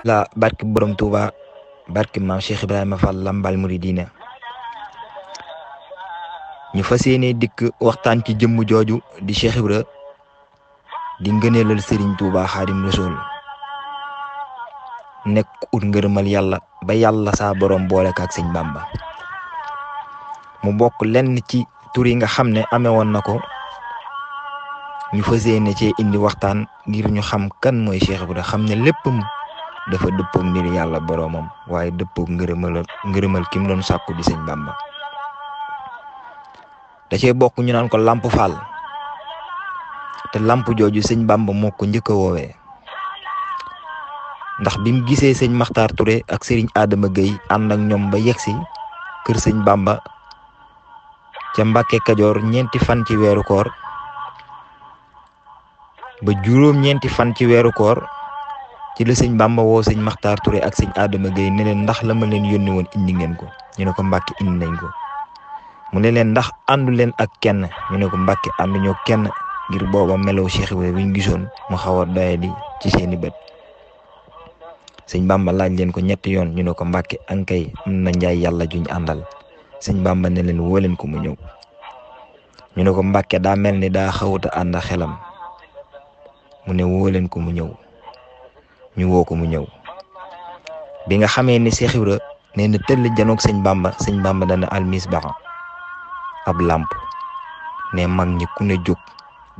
la barki borom Touba barki maam Cheikh Ibrahima Fall Lambal Mouridina ñu fas yéene dikk waxtaan ci jëmm jooju di Cheikh Ibra di ngëneelal Serigne Touba Xaadim Rasul nekk ut ngërëmal yàlla ba yàlla saa borom boole ak sëñ Bamba mu bokk lenn ci tur yi nga xam ne amee woon na ko ñu fas yéene cee indi waxtaan ngir ñu xam kan mooy Cheikh Ibra xam ne léppam dafa dëppoog mbir yàlla boromam waaye dëppoog ngërëmal ki mu doon sàkku di sëñ Bamba da cee bokk ñu naan ko Lamp Fall te lamp jooju sëñ Bamba moo ko njëkk a woowee ndax bi mu gisee sëñ Maxtaar Touré ak Serigne Adama Gueye ànd ak ñoom ba yegsi kër sëñ Bamba ca Mbàkke Kajoor ñeenti fan ci weeru koor ba juróom ñeenti fan ci weeru koor ci la sëñ Bamba woo sëñ Maxtaar Touré ak sëñ Adama Gueye ne leen ndax la ma leen yónni woon indi ngeen ko ñu ne ko Mbàkke indi nañ ko mu ne leen ndax àndu leen ak kenn ñu ne ko Mbàkke ànduñoo kenn ngir booba melow Cheikh Ibra bi ñu gisoon mu xaw a doyadi ci seeni bët sëñ Bamba laaj leen ko ñetti yoon ñu ne ko Mbàkke ankay am na njaay yàlla juñ àndal sëñ Bamba ne leen woo leen ko mu ñëw ñu ne ko Mbàkke daa mel ni daa xawuta ànd ak xelam mu ne woo leen ko mu ñëw ñu woo ko mu ñëw bi nga xamee ni Cheikh Ibra nee na tëll janoog sëñ Bamba dana almisbaxa ab làmp ne mag ñi ku ne jóg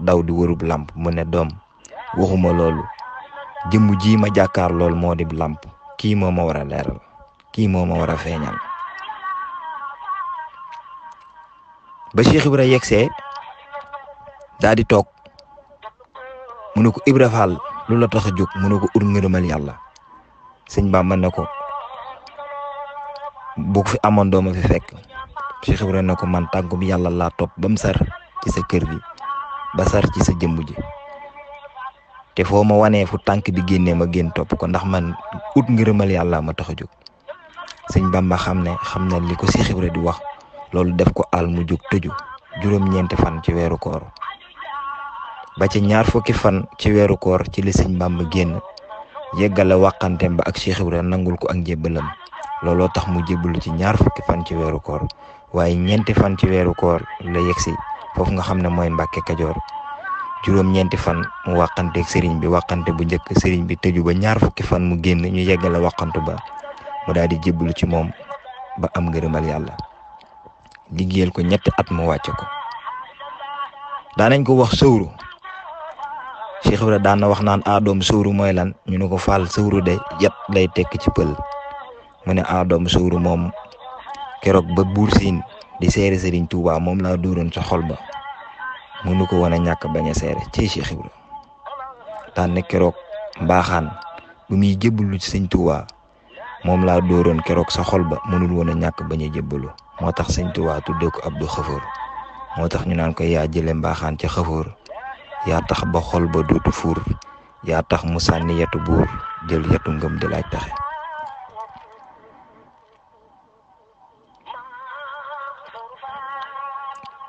daw di wërub làmp mu ne doom waxuma loolu jëmm ji ma jàkkaar lool moo di làmp kii moo ma war a leeral kii moo ma war a feeñal ba Cheikh Ibra yegsee daa di toog mu ne ko Ibra Fall lu la tax a jóg mu ne ko ut ngërëmal yàlla sëñ Bamba ne ko bu fi amoon dooma fi fekk Cheikh Ibra ne ko man tàggum yàlla laa topp ba mu sar ci sa kër gi ba sar ci sa jëmb ji te foo ma wanee fu tànk bi génnee ma génn topp ko ndax man ut ngërëmal yàlla ma tax a jóg sëñ Bamba xam ne li ko Cheikh Ibra di wax loolu def ko àll mu jóg tëju juróom-ñeenti fan ci weeru koor ba ci ñaar fukki fan ci weeru koor ci li sëñ Bamba génn yeggale wàqanteem ba ak Cheikh Ibra nangul ko ak njébbalam looloo tax mu jébbalu ci ñaar fukki fan ci weeru koor waaye ñeenti fan ci weeru koor la yegsi foofu nga xam ne mooy Mbàkke Kajoor juróom-ñeenti fan mu wàqanteeg sëriñ bi wàqante bu njëkk sëriñ bi tëju ba ñaar fukki fan mu génn ñu yeggale wàqantu ba mu daal di jébbalu ci moom ba am ngërëmal yàlla liggéeyal ko ñetti at mu wàcce ko daanañ ko wax sëwru Cheikh Ibra daan na wax naan doom sëwru mooy lan ñu ne ko Fall sëwru de yat lay tekk ci pël mu ne doom sëwru moom keroog ba buur siin di seere Serigne Touba moom laa dóoroon sa xol ba mënu ko woon a ñàkk bañ a seere ci Cheikh Ibra daan ne keroog mbaaxaan bu muy jébbalu ci Sëñ Touba moom laa dóoroon keroog sa xol ba mënul woon a ñàkk bañ a jébbalu moo tax Sëñ Touba tuddee ko Abdou Xafoor moo tax ñu naan ko yaa jële mbaaxaan ca Xafoor yaa tax ba xol ba dootu fuur yaa tax mu sànni yetu buur jël yetu ngëm di laaj taxe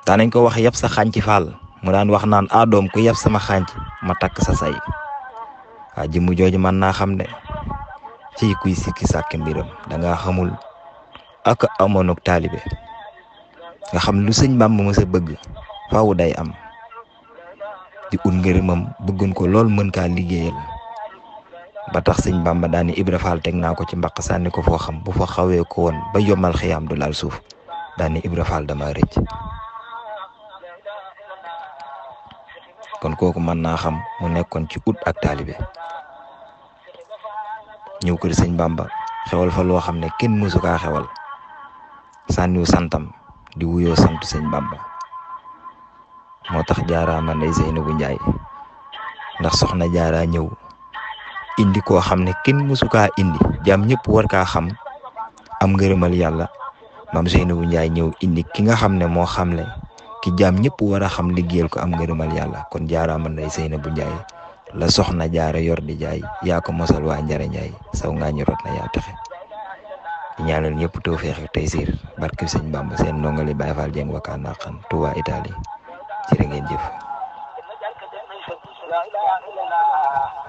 daanañ ko wax yab sa xànc Fall mu daan wax naan doom ku yab sama xànc ma takk sa say waa jëmm jooju mën naa xam de ci kuy sikki sàkk mbiram danga xamul ak amoonuk taalibe nga xam lu sëñ Bamba ma sa bëgg faaw day am di ut ngërëmam bëggoon ko lool mën kaa liggéeyal ba tax sëñ Bamba daani Ibra Fall teg naa ko ci mbaq sànni ko foo xam bu fa xawee ko woon ba yomal xiyaam du laal suuf daani Ibra Fall dama rëcc kon kooku mën naa xam mu nekkoon ci ut ak taalibe ñëw kër sëñ Bamba xewal fa loo xam ne kenn mësu kaa xewal sànniwu santam di wuyoo sant sëñ Bamba moo tax jaaraama Ndey Seynabu Njaay ndax soxna jaaraa ñëw indi koo xam ne kenn mësu kaa indi jaam ñëpp war kaa xam am ngërëmal yàlla maam Seynabu Njaay ñëw indi ki nga xam ne moo xamle ki jaam ñëpp war a xam liggéeyal ko am ngërëmal yàlla kon jaaraama Ndey Seynabu Njaay la soxna jaara yor di jaay yaa ko mosal waa njare njaay saw ngaa ñu rot na yaa taxe di ñaanal ñëpp tawfeex ak taysiir barke sëñ Bamba seen ndongali Baye Fall Dieng Wakana Xan Touba Italie jërë ngeen jëf la ilaha illallah